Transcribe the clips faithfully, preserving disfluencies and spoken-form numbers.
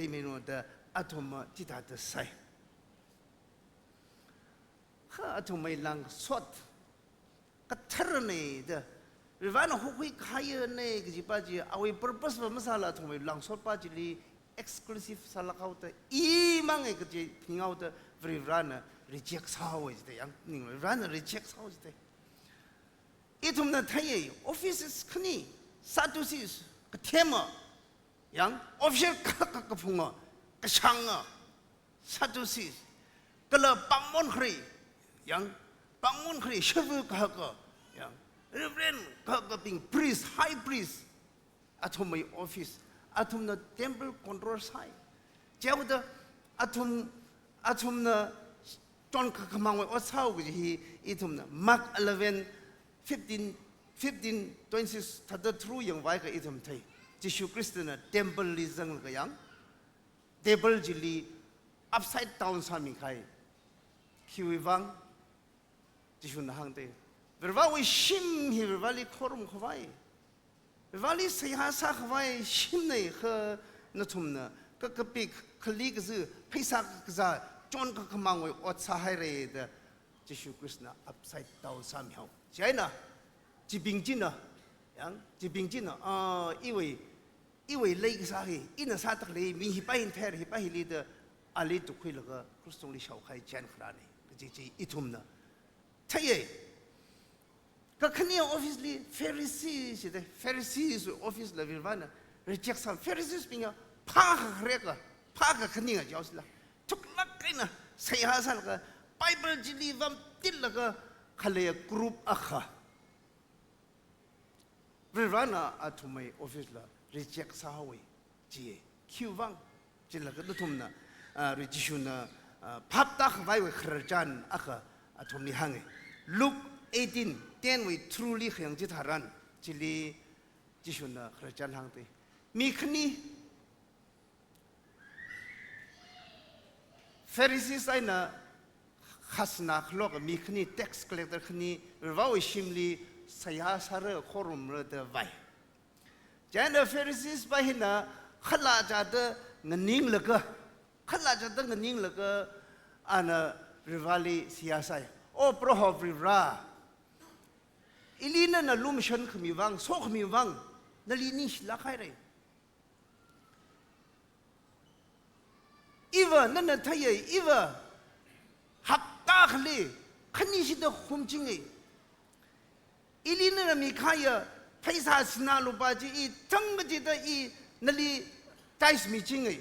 leimilo da athum chithāda sai. Kha athumwui langsot katharana da, Varivarana hokhui kahaiya na kajipa chi, awui purpose va masāla athumwui langsotpa chili exclusive sālāk haoda, imang e kaji phaninghaoda Varivarana reject sāhaowa jida yang, ning Varivarana reject sāhaowa jida. Ithumna theiya, offices khani, Sadducees, kathema, yang, official ka, ka, kaphunga, kashanga, Sadducees, kala pāngmon khare, yang, pāngmon khare, shavu kahaka, yang, reverend kahakabing, priest, high priest, athumwui office, athumna temple control sai. Chihaoda athum, athumna chonkakamangwui ot sāhaowa kaji hi ithumna Mark eleven, fifteen, fifteen, twenty-six thāda through yangvai akha ithum thei. Jishu Khristana temple li zanglaga yang, table chili upside down sāmi kahai. Khiwui vang? Jishuna hāngda, Varivarawui shim hi Varivarali khorum khavai, Varivarali seihā sākhavai shimna, kha nathumna kakapik, khali kazi, pheisā kakazā, chonkakamangwui ot sāhaira da Jishu Khristana upside down sāmihao. Chieina, chibing china, yang, chibing china, ah, iwui, iwui leikasā hi, ina sātakli, mi hipa hin ther, hipa hili da, ali tukkhuilaga, krus tungli shaokahai chieina kharāna, kaji chi ithumna theiya. Kakhane office li Pharisees jida, Pharisees office la Varivarana reject sā, Pharisees bingva phākha khareka, phākha khaninga jihaosila, thuklāk eina seihā sālaga, Bible chili vamtilaga khalei group akha. Varivarana athumwui office la reject sāhaowa ji, khiwui vang? Chilaga nathumna, ah, Jishuna, ah, phap tākhavaiwui khararchan akha athumli hānga. Luke eighteen ten wui through li khayang chitharan, chili Jishuna khararchan hāngda, mi khani, Pharisees eina khasna khaloka mi khani, tax collector khani, Varivarawui shimli seihā sāra, khorumra da vai. Chieina Pharisees pa hina khala chāda nganinglaga, khala chāda nganinglaga, ana Varivarali seihā sai. O Proho Varivara, ili nana lumashan khami vang, sokhami vang, nali ningshilāk haira. Iva nana theiya, iva hapta akhali khani shida khumchinga. Ili nana mikahaiya pheisā sinā lupā chi i thangkachida i nali tithes michinga.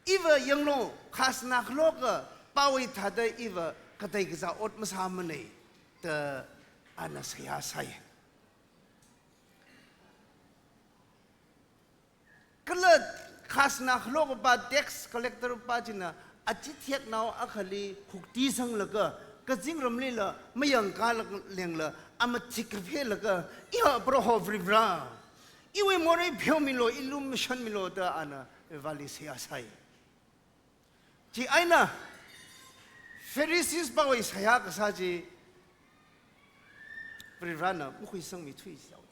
Iva yanglu, khasna khaloka pawui thāda iva katei kazā ot masāmana da ana seihā sai. Kala khasna khaloka pa, tax collector pa china achitheknao akhali khuktisanglaga, kazingramlila mayangkālak lengla, amathik kaphelaga, iya Proho Varivara, iwui morei pheomilo, i lumashanmilo da ana Varivarali seihā sai. Chieina Pharisees pawui seihā kasā chi Varivarana makhuisangmi thuihaoda.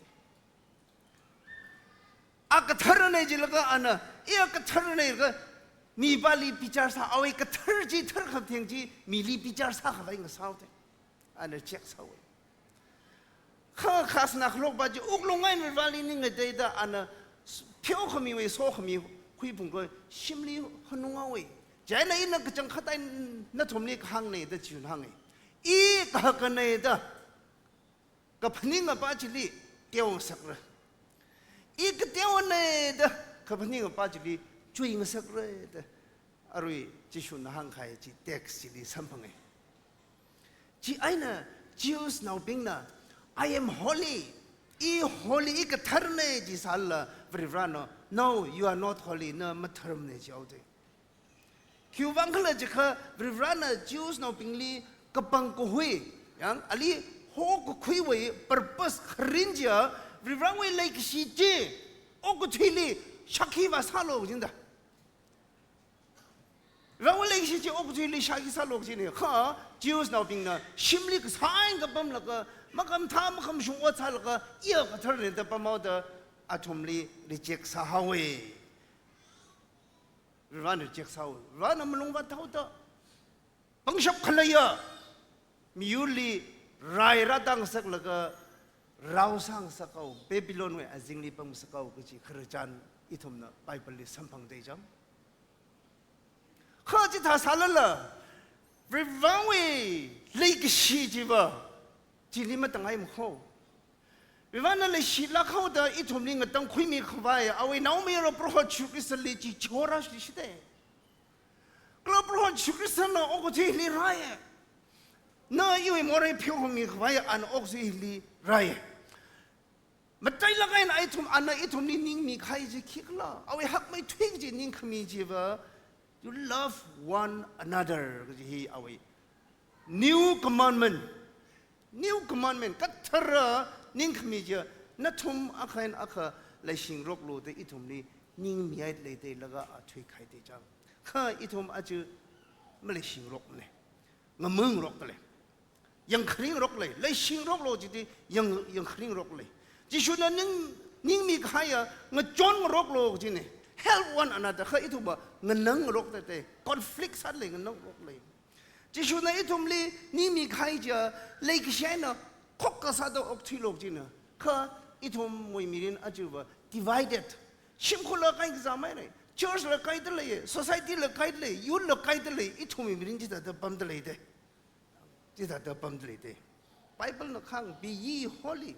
A katharana jilaga ana, iya katharana jilaga, mipali bichar sā, awui kathar chi tharkhatheng chi mili bichar sākhavai ngasāhaoda. Ana check sāhaowa. Kha khasna khaloka pa chi wuklung eina Varivara ningateida ana s-, pheokhamiwui sokhami khuiphungkha shimli hanunghaowa. Chieina ina kachangkhat eina nathumli kahāngna da Jishuna hānga. I kahakana da kaphaninga pa chili teongasakra. I kateona da kaphaninga pa chili chuingasakra da. Arui Jishuna hāngkahai chi text chili samphanga. Chieina Jews naobingna, "I am holy. I holy, i katharna," jisālala Varivarana, "No, you are not holy. Na matharmana," jihaoda. Khiwui vang khala jiakha Varivarana Jews naobingli kapangkahui, yang ali hokakhuiwui purpose kharing chiya, Varivarawui leikashi chi okathuili shākhi vāsālu kajina da. Varivarawui leikashi chi okathuili shākhi sālu kajina. Kha Jews naobingna shimli kasā eina kapamlaga, makamathā makamashung ot sālaga, iya katharna da pamhaoda athumli reject sāhaowa. Varena reject sāhaowa. Varena malung vāthaoda, pangshap khaleiya miyurli rai rātāngasaklaga rao sāngasakhao, Babylonwui azingli pamngasakhao kaji khararchan ithumna Bibleli samphangda lei chang. Kha chithā sālala, Varewui leikashi chiva chili matangai makho. Varena leishilāk haoda ithumli ngatangkhuimi khavai, awui naomayara Proho Jishu Khristali chi chihorāshishite. Kala Proho Jishu Khristana okathuili rāya. Na iwui morei pheomi khavai ana okathuili rāya. Matailāk eina ithum, ana ithumli ningmi kahai chi khikhala? Awui hakmeithui kaji ningkhami chiva, "You love one another," kaji hi awui new commandment. New commandment, kathara ningkhami chiya, nathum akha eina akha leishingaroklu da ithumli ningmihaida leida laga a thuikahaida chang. Kha ithum aja maleishingarokmane. Ngamangarokda lei. Yangkharingarok lei. Leishingaroklu jida yang, yangkharingarok lei. Jishuna ning, ningmi kahaiya ngachonngaroklu jine. Help one another. Kha ithumva nganangngarokda lei. Conflict sāda lei, nganangngarok lei. Jishuna ithumli ningmi kahai chiya, leikashi eina khokkha sāda okthuilu jina. Kha ithumwui mirin ajava divided. Shimkhurla kaikazā mahaira. Churchla kaida lei, societyla kaida lei, youthla kaida lei, ithumwui mirin chithāda pamda leite. Chithāda pamda leite. Biblena kahāng, "Be ye holy."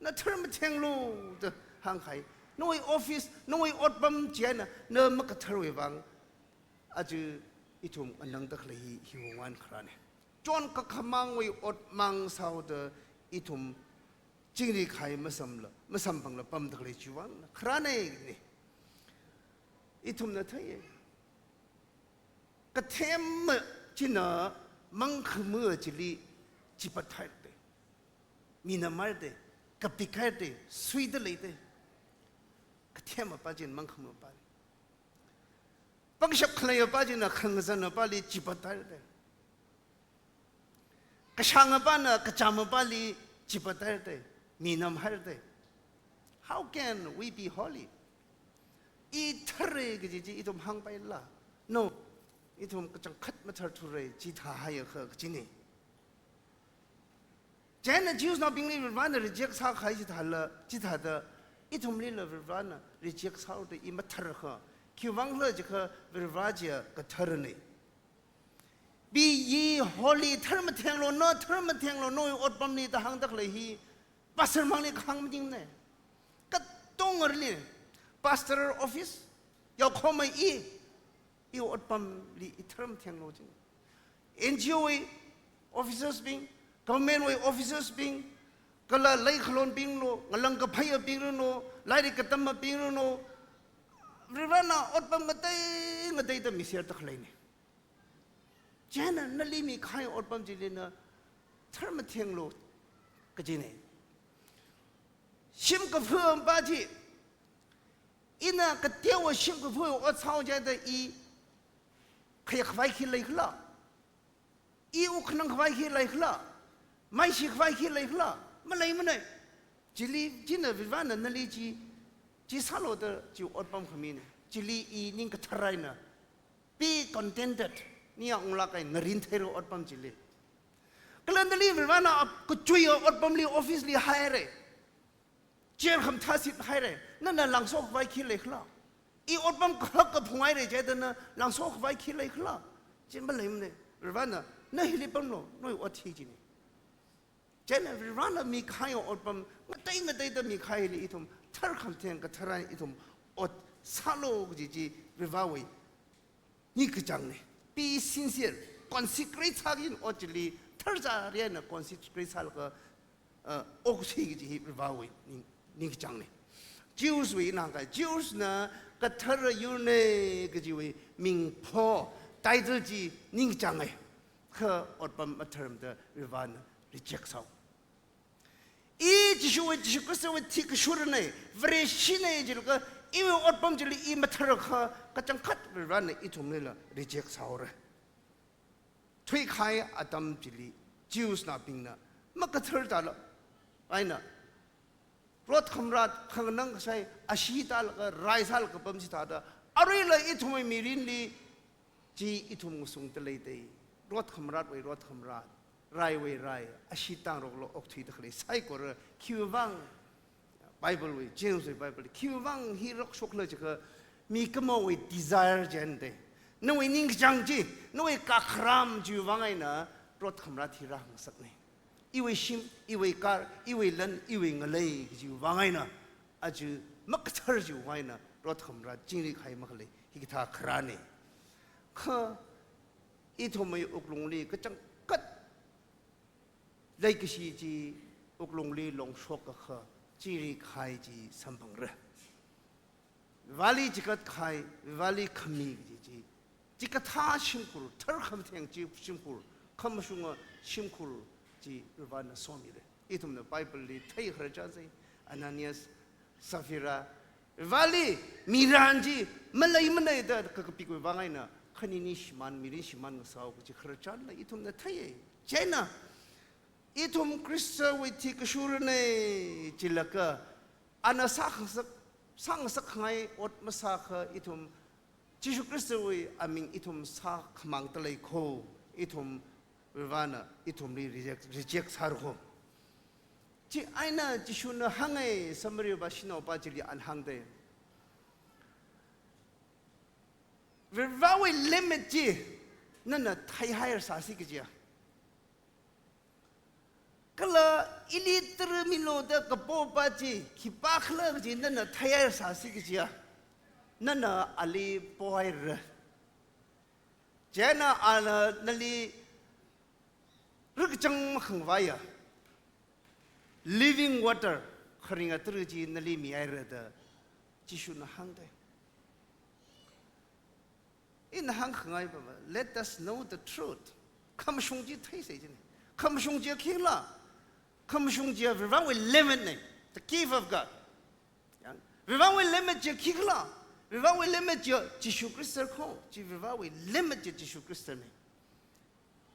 Na tharmathenglu da hāngkahai. Nawui office, nawui otpam chieina na makatharwui vang aja ithum nganangda khalei hi, hiwui vang kharāne. Chon kakhamangwui ot mang sāhaoda ithum chingri kahai masamla, masamphangla pamda khalei chiwui vang kharāne. Ithumna theiya. Kathema china mangkhama chili chipathaite. Minamhaite, kapikhaite, suida leite. Kathemapa china mangkhamapa. Pangshap khaleiya pa china khangazanna pali chipathaite. Kashāngapana kachāmapali chipathaite, minamhaite. How can we be holy? I thare kaji chi ithum hāngpaila? No. Ithum kachangkhat matharthura, chithāhaiakha kajine. Chieina Jewsnaobingli Varena reject sākahai chithāla, chithāda ithumlila Varena reject sāhaoda i matharakha, khiwui vangkhala jiakha Vare chiya katharane. Be ye holy, tharmathenglu, na tharmathenglu, nawui otpamli da hāngda khalei hi pastor mangli kahāng maningmane. Katonga arali, pastor office, yaokahomai i, iwui otpamli i tharmathenglu jing. N G O wui officers bing, government wui officers bing, kala leikhalonbinglu, ngalang kaphaiyabing ranu, lairik katammabing ranu, Varena otpam ngatei ngateida miserda khaleine. Chieina nali mikahai otpam chili na tharmathenglu kajine. Shim kaphā pa chi, ina kateowa shim kaphā ot sāhao chida i khayākhavai khi leikhala? I wuk khanangkhavai khi leikhala? Maishikhavai khi leikhala? Maleimane. Chili china Varena nali chi, chi sālu da chi otpam khamine. Chili i ning kathar eina, be contented, ningyāng unglāk eina ngarin theira otpam chili. Kala nali Varena ap kachuiya otpamli, office li haire. Chair khamathā sithaire, nana langsokhavai khi leikhala? I otpam kahak kaphung haire chida na langsokhavai khi leikhala? Chi maleimane. Varena, na hili pamlu, nawui ot hi jine. Chieina Varena mikahai otpam ngatei ngateida mikahaili ithum tharkhamatheng kathar eina ithum ot sālu kaji chi Varewui ningkachāngne. Be sincere, consecrate sāki ot chili, tharchāri eina consecrate sālaga, uh, okthui kaji hi Varewui ning, ningkachāngne. Jewswui nangkai, Jewsna kathara yurne kajiwui mingpho, title chi ningkachānge. Kha otpam matharamda Varena reject sāhao. I Jishuwui, Jishu Khristawui thikashurane, Vareshine jilaga, iwui otpam chili i matharakha, kachangkhat Varena ithumlila reject sāhaora. Thuikahai atam chili, Jewsnaobingna makathar tala, eina rot khamrat, khanganang kashai, ashee talaga, rai sālaga pam chithāda, Aruila ithumwui mirinli chi ithum ngasungda leidei. Rot khamratwui rot khamrat, raiwui rai, ashee tangrokla okthuida khalei saikora khiwui vang, Bible wui, James wui Bible, khiwui vang hi rokshokla jiakha, mikumowui desire chieina dei. Nawui ningkachāng chi, nawui kakharam chiwui vang eina rot khamrat hi rāngasaknei. Iwui shim, iwui car, iwui lan, iwui ngalei kajiwui vang eina, aja makathar chiwui vang eina rot khamrat chingri kahai makhalei, hikathā kharānei. Kha ithumwui wuklungli kachangkhat leikashi chi wuklungli longshokkakha chingri kahai chi samphangra. Vali chikat kahai, vali khami kaji chi, chikathā shimkhur, tharkhamatheng chi shimkhur, khamashunga shimkhur chi Varivarana somira. Ithumna Bible li theikhararchan sai, Ananias, Sapphira, Vareli mirin chi maleimanei da kakapikwui vang eina, khanini shimān, mirin shimān ngasāhao kaji khararchanla ithumna theiya. Chieina, ithum Khristawui thikashurana jilaga, ana sākhangasak, sāngasakkhangai ot masākha ithum Jishu Khristawui aming ithum sākhamāngda lei kho, ithum Varivarana ithumli reject, reject sāra kho. Chieina Jishuna hānga, Samariva shanaopa chili ana hāngdei. Varivarawui lemmet chi nana theihairar sāsi kajiya. Kala ili taramilu da kapopa chi khipākhala kaji nana theihairar sāsi kajiya. Nana ali pohaira. Chieina ana nali rikchang makhangavaiya living water, kharinga tara chi nali mihaira da Jishuna hāngdei. Ina hāngkhangai pava, let us know the truth. Khamashung chi theisei jinei. Khamashung chi khikhala? Khamashung chi Varivarawui lemmetnei, the gift of God. Yang, Varivarawui lemmet chi khikhala? Varivarawui lemmet chi Jishu Khrista kho, chi Varivarawui lemmet chi Jishu Khristanei.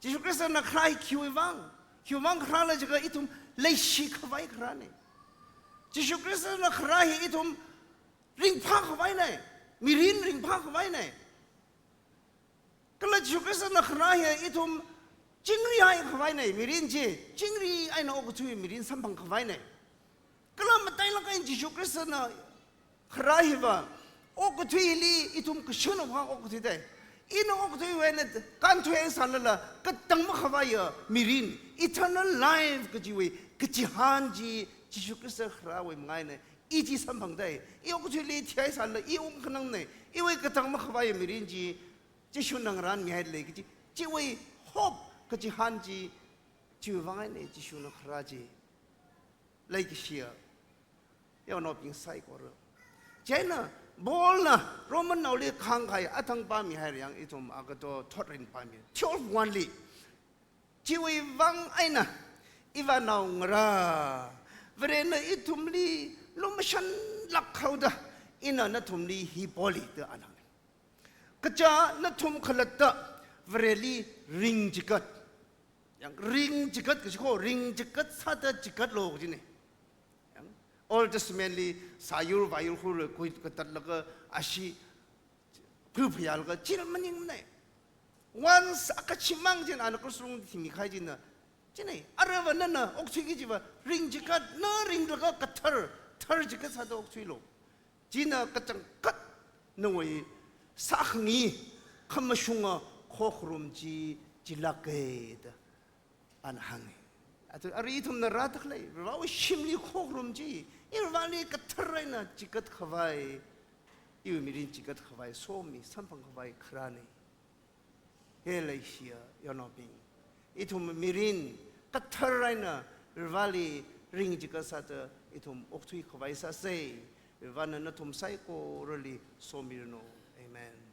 Jishu Khristana kharā hi khiwui vang, khiwui vang kharāla jiakha ithum leishikhavai kharānei. Jishu Khristana kharā hi ithum ringphākhavainei, mirin ringphākhavainei. Kala Jishu Khristana kharā hi ithum chingri haikhavainei, mirin chi chingri eina okathui mirin samphangkhavainei. Kala matailāk eina Jishu Khristana kharā hiva okathuili ithum kashunao phā okathui dei. Ina okathuiwui eina kānthuihai sālala katang makhavaiya mirin, eternal life kajiwui kachihān chi Jishu Khrista kharāwui manga eina i chi samphangdei. I okathuili thihai sālala i ungkhanangnei. Iwui katang makhavaiya mirin chi Jishuna ngarānmihaida lei kaji, chiwui hope kachihān chi, chiwui vang eina Jishuna kharā chi leikashiya yaonaobing saikora. Chieina Paulna Romannaoli kahāngkahai athang pāmihaira yang, ithum agathon thotrin pāmi. Twelve one li. Chiwui vang eina, ivānaongarā, Varena ithumli lumashanlāk haoda, ina nathumli hi poli da ana hānga. Kaja nathum khalatta Vareli ringchigat. Yang ringchigat kaji kho, ringchigat sāda chigatlu kajinei. Yang Old Testament li sāyur vāyur hurkhui katatlaga ashee phuphayālaga chil maningmanei. Once akachimang chieina ana cross lung thimikahai china, chinei, arava nana okthuiki chiva ringchigat, na ringlaga kathar, tharchigat sāda okthuilu. China kachangkhat nawui sākhangai khamashunga khokharum chi chilāka da ana hānga. Aja arui ithumna rāda khalei Varivarawui shimli khokharum chi, i Varivarali kathar eina chigatkhavai, iwui mirin chigatkhavai, somi samphangkhavai kharānei. He leishiya yaonaobing, ithum mirin kathar eina Varivarali ringchigat sāda ithum okthuikhavai sāsei. Varivarana nathum saikorali somiranu. Amen.